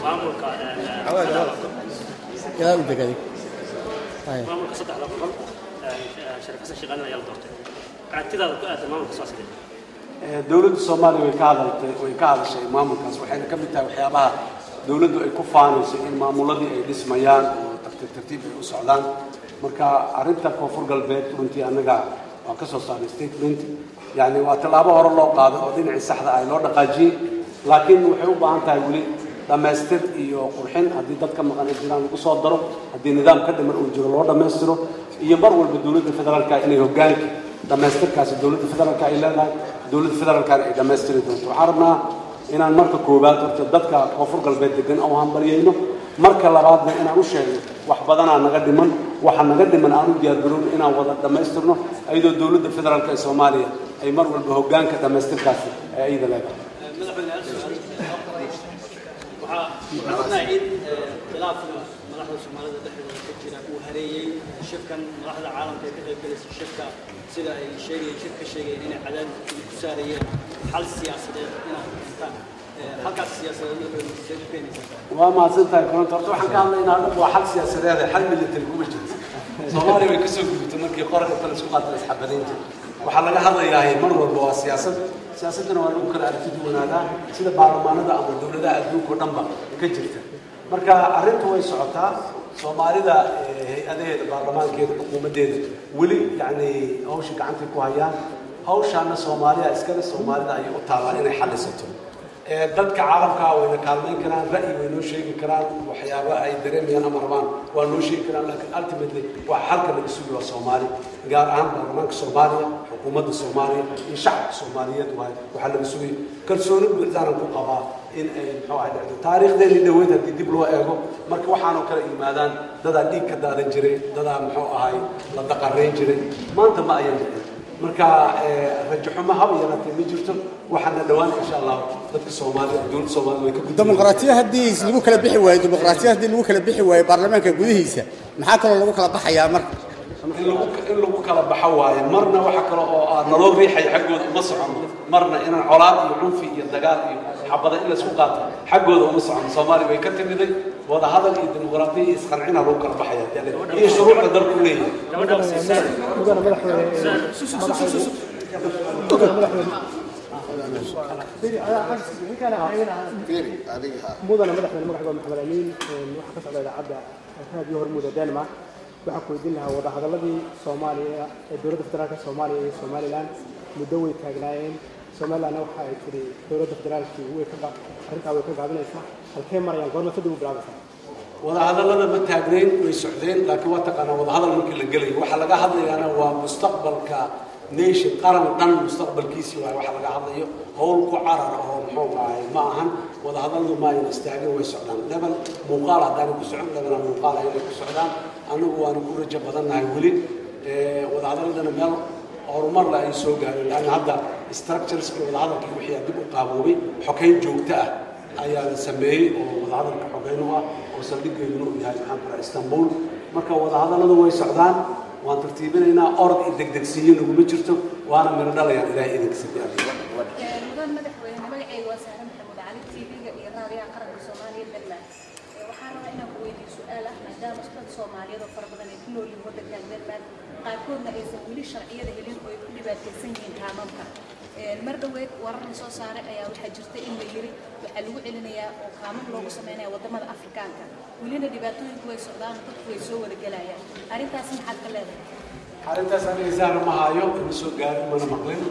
Maamulka Gadaal u degay. Maamulka saddexda gobol, Shariif Xasan Sheekh Aadan ayaa la doortay. Aragtidaada ku aadan maamulka soo sidee? Dowladda Soomaaliya way ka hadaltay, way ka hadashay maamulkaas, waxayna ka mid tahay waxyaabaha dowladdu ay ku faanayso in maamuladii ay dhismayaan oo tartiib tartiib ay u socdaan. Marka arrinta Koonfur Galbeed runtii annaga waan ka soo saarnay statement, yacni waa tallaabo hore loo qaaday oo dhinacii saxda ah loo dhaqaajiyey, laakiin waxay u baahan tahay weli dhammaystir iyo qurxin. Haddii dadka maqan ay jiraan lagu soo daro, haddii nidaam ka dhiman uu jiro loo dhammaystiro, iyo mar walba dowladda federaalka inay hoggaanka dhammaystirkaasi dowladda federaalka ay leedahay, dowladda federaalkana ay dhammaystiri doonto. Waxaan rabnaa inaan marka koowaad horta dadka Koonfur Galbeed degan oo hambalyayno, marka labaadna inaan u sheegno wax badanaa naga dhiman, waxa naga dhiman aan u diyaargarowno inaan wada dhammaystirno, iyadoo dowladda federaalka ee Soomaaliya ay mar walba hoggaanka dhammaystirkaasi ay iyada leedahay. Madaxweyne, hal su'aal. Waxaan ognahay in khilaafka madaxda Soomaalida dhexdooda ka jira uu hareeyey shirkan. Madaxda caalamka ee ka qaybgalaysa shirka, sida ay sheegayeen, shir ka sheegayeen inay cadaadis ku saarayeen xal siyaasadeed inaad keentaan. Halkaas siyaasadeed, madaxweyne, see ku keenaysaa? Waa mahadsan tahay. Koronto horta waxaan ka hadlaynaa dhan waa xal siyaasadeed, xal military kuma jirto. Soomaaliya way kasoo gudubtay markii qoranka inta la isku qaata la isxabadayn jiray. Waxaa laga hadlayaa mar walba waa siyaasad, siyaasaddana waa lagu kala aragti duwanaadaa, sida baarlamaanada ama dowladaha adduunka oo dhanba ka jirta. Marka arrintu way socotaa. Soomaalida hay-adaheeda, baarlamaankeeda, xukuumaddeeda weli yacni hawsha gacantay ku hayaan. Hawshaana Soomaaliya iskale, Soomaalida ayay u taallaa inay xallisato. Dadka caalamka wayna kaalmayn karaan, ra'yi way noo sheegi karaan, waxyaabo ay dareemayaan ama rabaan waa noo sheegi karaan, laakiin ultimately waa xalka laga sugi waa Soomaali, gaar ahaan baarlamaanka Soomaaliya, xukuumadda Soomaaliya iyo shacabka Soomaaliyeed waaye waxaa laga sugay. Kalsooni buuxdaanan ku qabaa in ay muxuu ahay dhacdo. Taariikhdeennii dhaweyd haddii dib loo eego, marka waxaanoo kale yimaadaan, dadaa dhiig ka daadan jiray, dadaa muxuu ahay la daqarayn jiray. Maanta ma ayan dhicin. Marka rajo xumo haba yaraatee ma jirto. Waxaana dhowaan insha Allah dadka Soomaalida, dowladda Soomaalida way ka gudbi. Dimuqraatiya haddii lagu kala bixi waayo, dimuqraatiya haddii lagu kala bixi waayo baarlamaanka gudihiisa, maxaa kaloo lagu kala baxayaa marka? In lagu kala baxo waaye. Marna waxa kale oo aad naloo riixay xaggooda uma socono, marna inaan colaad iyo cunfi iyo dagaal iyo xabada in laysku qaato xaggooda uma socono. Soomaaliya way ka timiday wada hadal iyo dimuqraadiya iyo isqancina lagu kala baxaya iyo shuruucda dalku leeyahay. Mudane madaxweyne, madaxweyne, mudane madaxweyne, magacayga waa Maxamed Amiin, waxaa ka socda idaacadda Raadiyo Hormuuda Denmark. Waxaan ku weydiin lahaa wadahadaladii Soomaaliya ee dowladda federaalka Soomaaliya iyo Somaliland muddo way taagnaayeen. Somalilandna waxa ay tiri dowladda federaalkii way ka arrintaa way ka gaabinaysaa. Halkee marayaan? Goorma kadib u bilaabaysaa? Wadahadallada ma taagnayn, way socdeen, laakiin waa taqaanaa wadahadal markii la gelayo waxa laga hadlayaana waa mustaqbalka nation, qaran dhan mustaqbalkiisii waay waxa laga hadlayo. Howl ku carar oo muxuu ahay ma ahan. Wadahadalladu ma ayna istaagin, way socdaan. Level muuqaal haddaanay ku socon, levelna muuqaal inay ku socdaan. Annagu waanu ku rajo badannahay weli wadahadalladana meel horumar la ay soo gaareen, laanna hadda structureski wadahadalkii wixii dib u qaaboobay. Xogeyn joogto ah ayaa la sameeyey oo wadahadalka xogeyn u ah oo saldhiggeeduna uu yahay, maxaan ku Istanbul. Marka wadahadalladu way socdaan, waan tartiibinaynaa, orod iyo degdegsiinyo naguma jirto, waana miro dhalayaan Ilaahay idinka sabiya. Mudan madaxweyne, magacayga waa Sahre Maxamuud Cali, TV-ga iyo raadiyaha qaranka Soomaaliya Denmark. Waxaan rabaa inaan ku weydiiyo su-aal ah, maadaama dad Soomaaliyeed oo fara badan ay ku nool yihiin waddankan Denmark, qaarkoodna aysan weli sharciyada helin oo ay ku dhibaataysan yihiin kaamamka. Mar dhoweed warar la soo saaray ayaa waxaa jirta in la yiri waxaa lagu celinayaa oo kaamam loogu sameynaya wadamada Afrikaanka. Welina dhibaatooyinku way socdaan, dadku way soo wada gelayaan. Arrintaas maxaad ka leedahay? Arrintaas aniga, Zahra, ma hayo, ima soo gaarin, mana maqlin.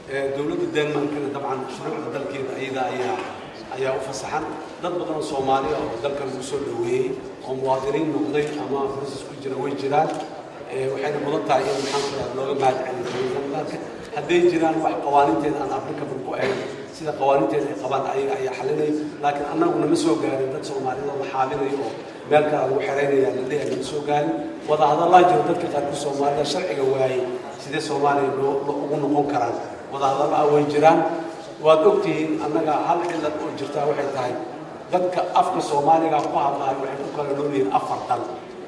Dowladda Denmarkna dabcan shuruucda dalkeeda ayada ayaa u fasaxan. Dad badan oo Soomaaliya oo dalkan lagu soo dhaweeyey oo muwaadiniin noqday ama process ku jira way jiraan. Waxayna mudan tahay in, maxaan ku rahdaa, looga mahad celiyo dowladda Denmarka. Hadday jiraan wax qawaaniinteeda aan applicable ku ahayn, sida qawaaniinteeda ay qabaan ayaga ayaa xalinaya, laakiin annagu nama soo gaarin dad Soomaaliyeed oo la xaabinayo oo meel kale lagu xeraynaya la leeyahay, nama soo gaarin. Wada hadallaa jiro dadka qaarkood Soomaalida sharciga waayey sidee Soomaaliya loo ugu noqon karaan. Wada hadallaa way jiraan. Waad ogtihiin, annaga hal cillad oo jirtaa waxay tahay dadka afka Soomaaliga ku hadlaayo waxay ku kala nool yihiin afar dal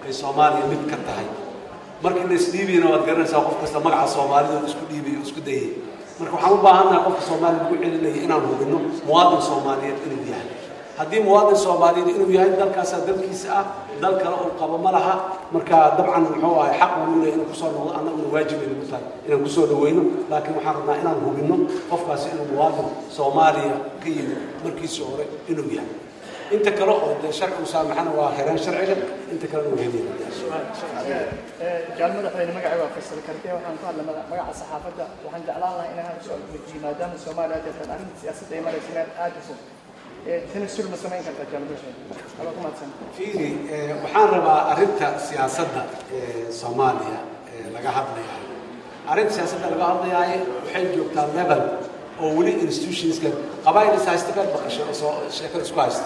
ay Soomaaliya mid ka tahay. Markii la isdhiibayna waad garanaysaa, qof kasta magaca Soomaalida oo isku dhiibay oo isku dayay. Marka waxaan u baahannahay qofka Soomaaliya lagu celinaya inaan hubinno muwaadin Soomaaliyeed inuu yahay. Haddii muwaadin Soomaaliyeed inuu yahay, dalkaasaa dalkiisa ah, dal kale uu qabo ma laha. Marka dabcan muxuu ahay, xaq uu leeyahay inuu kusoo noqdo, annaguna waajib ay nagu tahay inaan kusoo dhaweyno. Laakiin waxaan rabnaa inaan hubinno qofkaasi inuu muwaadin Soomaaliya ka yimid markiisii hore inuu yahay. Inta kale oo dee sharcigu saamaxana waa helaan sharciga, inta kalena waa helaya. Jaal madaxweyne, magacay waa Faysal Karke, waxaan ku hadla magaca saxaafadda. Waxaan jeclaan lahaa inaan hal su-aal weydiiyo. Maadaama Soomaaliya hadda arrinta siyaasadda ay maraysa meel aad u fog, tanasul ma samayn kartaa, jaal madaxweyne? Adoo ku mahadsan. Fiiri, waxaan rabaa arrinta siyaasadda ee Soomaaliya ee laga hadlayayo, arrinta siyaasadda laga hadlayaayo waxay joogtaa level oo weli institutionska qabaa'il is haysta baad maqashay oo soo sheekada isku haysta,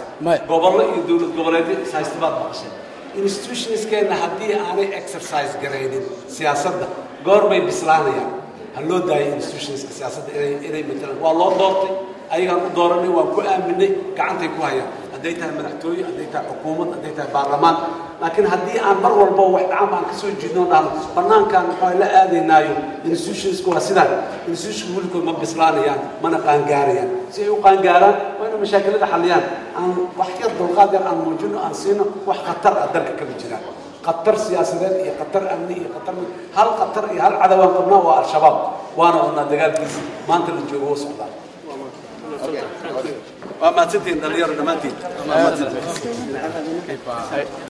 gobollo iyo dowlad goboleedyo is haysta baad maqashay. Institutionskeenna haddii aanay exercise garaynin siyaasadda, goor bay bislaanayaan? Ha loo daayo institutionska siyaasadda inay matalaan. Waa loo doortay, ayagaan u dooranay, waan ku aaminay, gacantay ku hayaan, hadday tahay madaxtooye, hadday tahay xukuumad, hadday tahay baarlamaan. Laakiin haddii aan mar walba wax dhacan baan kasoo jiidno, dhahno banaankaan maxaa la aadaynaayo, institutionska waa sidaan, institutionka weligood ma bislaanayaan mana qaangaarayaan. Si ay u qaangaaraan waa inay mashaakilada xalliyaan. Aan wax yar dulqaad yar aan muujino, aan siino. Wax khatar ah dalka kama jiraan, khatar siyaasadeed iyo khatar amni iyo khatar. Hal khatar iyo hal cadawaan qabnaa, waa Al-Shabaab, waana wadnaa dagaalkiisa. Maanta la joogo wuu socdaa. Waa mahadsantihiin dhalinyaro dhammaantiin, waa mahadsantihiin.